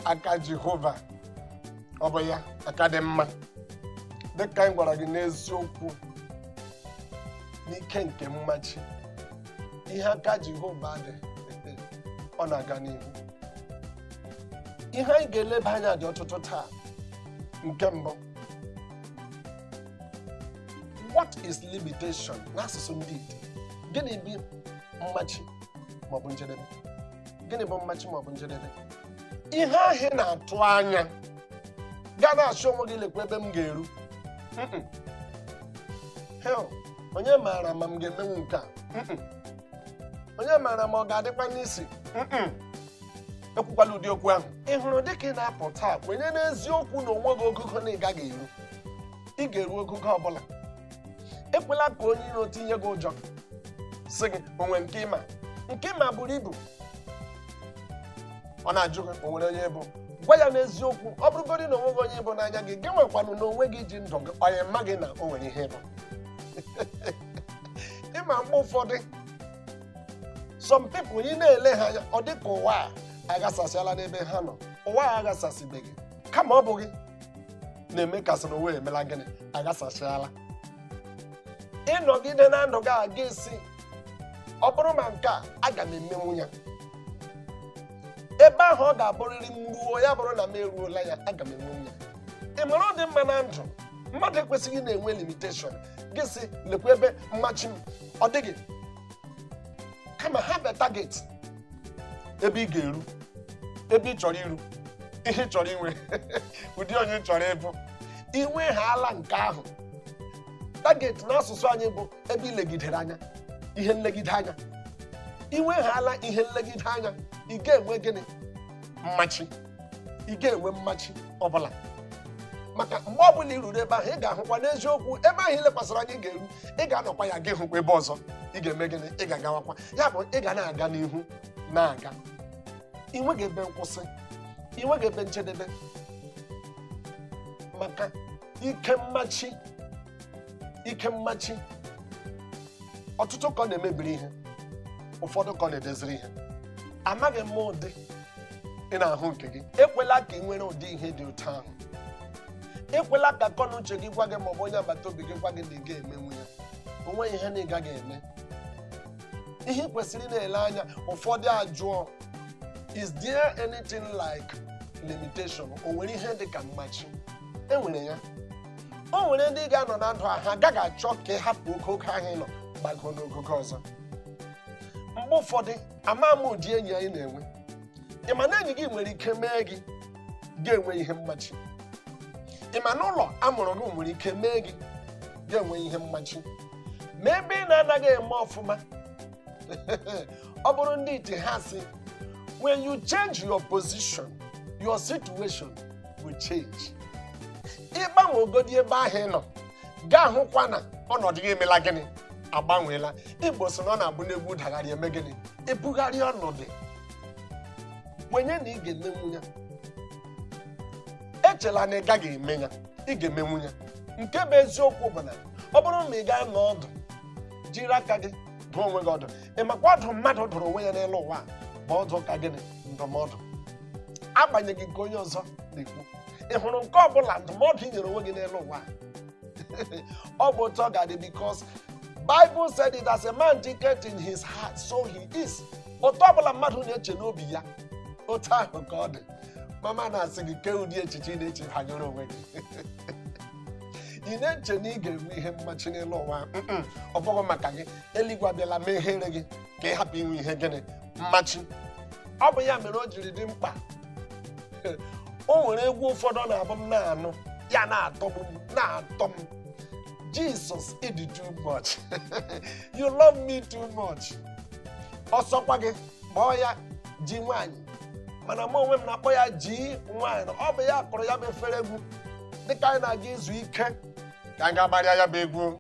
Aka Jehova ọ bụ ya aka dị mma. Dịka anyị gwara gị n'eziokwu, n'ike nke mmachi, ihe aka Jehova dị, ọ na-aga n'ihu. Ihe anyị ga-eleba anya dị ọtụtụ taa. Nke mbụ, what is limitation n'asụsụ ndị ite? Gịnị bụ mmachi maọbụ njedebe? Gịnị bụ mmachi maọbụ njedebe? Ihe ahụ ị na-atụ anya gaa na-achọ onwe gị, lekwa ebe m ga-eru. Mm-mm. Hell, onye maara ma m ga-emenwu nke a? Mm-mm. Onye maara ma ọ ga-adịkwa n'isi? Mm-mm. Ekwukwala ụdị okwu ahụ. Ị hụrụ dịka ị na-apụ taa, kwenye n'eziokwu na onwe gị ogogo na ị gaghị eru. Ị ga-eru ogogo ọbụla. Ekwela ka onye iro tinye gị ụjọ, sị gị onwe nke ịma nke ịma buru ibu. Ọ na-ajụ gị o nwere onye bụ, gwa ya n'eziokwu, ọ bụrụgodị na onwe gị onye bụ n'anya gị, gị nwekwanụ n'onwe gị ji ndụ gị, onye mma gị na o nwere ihe bụ ịma. Mgbe ụfọdụ, some people, ị na-ele ha anya, ọ dị ka ụwa a aghasasịala n'ebe ha nọ. Ụwa a aghasasịbeghị, kama ọ bụghị na-eme kasị na ụwa emela gịnị, aghasasịala. Ịnọgide na ndụ gị aga esi, ọ bụrụ ma nke a, aga m emenwu ya. Ebe ahụ ọ ga-abụrịrị m ruo ya, bụrụ na m eruola ya, aga m enwenwu ya. Ị mara ọ dị mma na ndụ mmadụ ekwesịghị na-enwe limitation. Gị sị lekwa ebe mmachi m, ọ dịghị. Kama have a target, ebe ị ga-eru, ebe ị chọrọ iru, ihe ị chọrọ inwe, ụdị onye ị chọrọ ịbụ. Inwe ha ala nke ahụ. Target n'asụsụ anyị bụ ebe ilegidere anya, ihe nlegide anya. Inwe ha ala ihe nlegide anya, ị ga-enwe gịnị? Mmachi. Ị ga-enwe mmachi ọbụla, maka mgbe ọbụla ị ruru ebe ahụ, ị ga-ahụkwa n'eziokwu ebe ahụ ị lekwasịrị anya ị ga-eru. Ị ga-anọkwa ya, gị hụkwa ebe ọzọ ị ga-eme gịnị? Ị ga-agawakwa. Ya bụ, ị ga na-aga n'ihu na-aga. Ị nweghị ebe nkwụsị, ị nweghị ebe njedebe, maka ike mmachi, ike mmachi ọtụtụ ka ọ na-emebiri ihe, ụfọdụ ka ọ na-edeziri ihe. Amaghị m ụdị ị na-ahụ nke gị. Ekwela ka ị nwere ụdị ihe dị otu ahụ. Ekwela ka akọ na uche gị gwa gị, maọbụ onye agbata obi gị gwa gị na ị ga-emenwu ya. O nweghị ihe na ị gaghị eme. Ihe ị kwesịrị ị na-ele anya. Ụfọdụ ajụọ, is there anything like limitation? O nwere ihe dị ka mmachi? E nwere ya. O nwere ndị ga-anọ na ndụ a, ha agaghị achọ ka ị hapụ ogogo ahụ ị nọ gbago n'ogogo ọzọ. Mgbe ụfọdụ, ama m ụdị enyi anyị na-enwe. Ị ma na enyi gị nwere ike mee gị ga-enwe ihe mmachi. Ị ma na ụlọ amụrụ gị nwere ike mee gị ga-enwe ihe mmachi. Ma ebe ị na-anaghị eme ọfụma, ọ bụrụ ndị ite ha sị, when you change your position, your situation will change. Ịgbanwe ogodi ebe ahụ ị nọ, gaa hụkwa na ọnọdụ gị emela gịnị? Agbanweela. Igbo sị na ọ na-abụ n'egwu dagharị eme gịnị? Ebugharị ọnọdụ. Kwenye na ị ga-emenwu ya. Echela na ị gaghị eme ya, ị ga-emenwu ya. Nke bụ eziokwu bụ na ọ bụrụ na ị gaa n'ọdụ, jiri aka gị dụọ onwe gị ọdụ. Ị makwa ọdụ mmadụ dụrụ onwe ya n'elu ụwa a bụ ọdụ ka gịnị? Ndụmọdụ. Agbanyeghị nke onye ọzọ na-ekwu, ị hụrụ nke ọbụla ndụmọdụ ị nyere onwe gị n'elu ụwa a, ọ bụ otu ọ ga-adị, because Bible said it, as a man thinketh in his heart, so he is. Otu ọbụla mmadụ na-eche n'obi ya, otu ahụ ka ọ dị. Mama na-asị gị, kee ụdị echiche ị na-eche banyere onwe gị? Ị na-eche na ị ga-enwe ihe mmachi n'elu ụwa? Mm-mm, ọ bụghị maka gị. Eluigwe abịala meghere gị ka ị hapụ inwe ihe gịnị? Mmachi. Ọ bụ ya mere o jiri dị mkpa. O nwere egwu ụfọdụ ọ na-abụ m na-anụ ya, na-atọgbu m, na-atọ m. Jesus, it is too much, you love me too much. Ọsọkwa gị kpọọ ya ji nwaanyị, mana mụ onwe m na-akpọ ya ji nwaanyị. Ọ bụ ya kụrụ ya bụ efere egwu. Dịka anyị na-aga izu ike, ka anyị ga-agbarịa ya bụ egwu.